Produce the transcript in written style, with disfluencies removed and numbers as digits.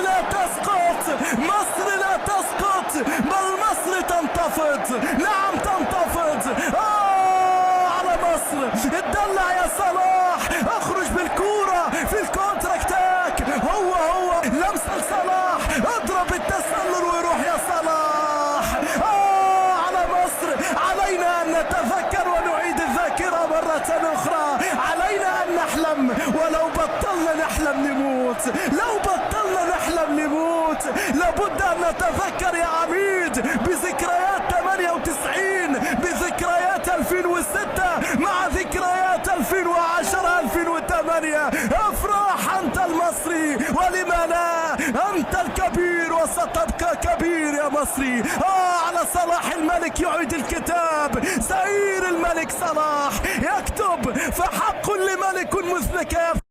لا تسقط، مصر لا تسقط، بل مصر تنتفض. نعم تنتفض. على مصر، اتدلع يا صلاح، اخرج بالكورة في ال counter attack. هو هو لمسة لصلاح، اضرب التسلل ويروح يا صلاح. على مصر، علينا أن نتذكر ونعيد الذاكرة مرة أخرى. علينا أن نحلم، ولو بطلنا نحلم نموت، لو بطلنا نحلم نموت. لابد أن نتذكر يا عميد بذكريات 98، بذكريات 2006، مع ذكريات 2010، 2008. افرح، أنت المصري، ولما لا؟ أنت الكبير وستبقى كبير يا مصري. على صلاح الملك، يعيد الكتاب. زعير الملك صلاح يكتب، فحق لملك مثلك يا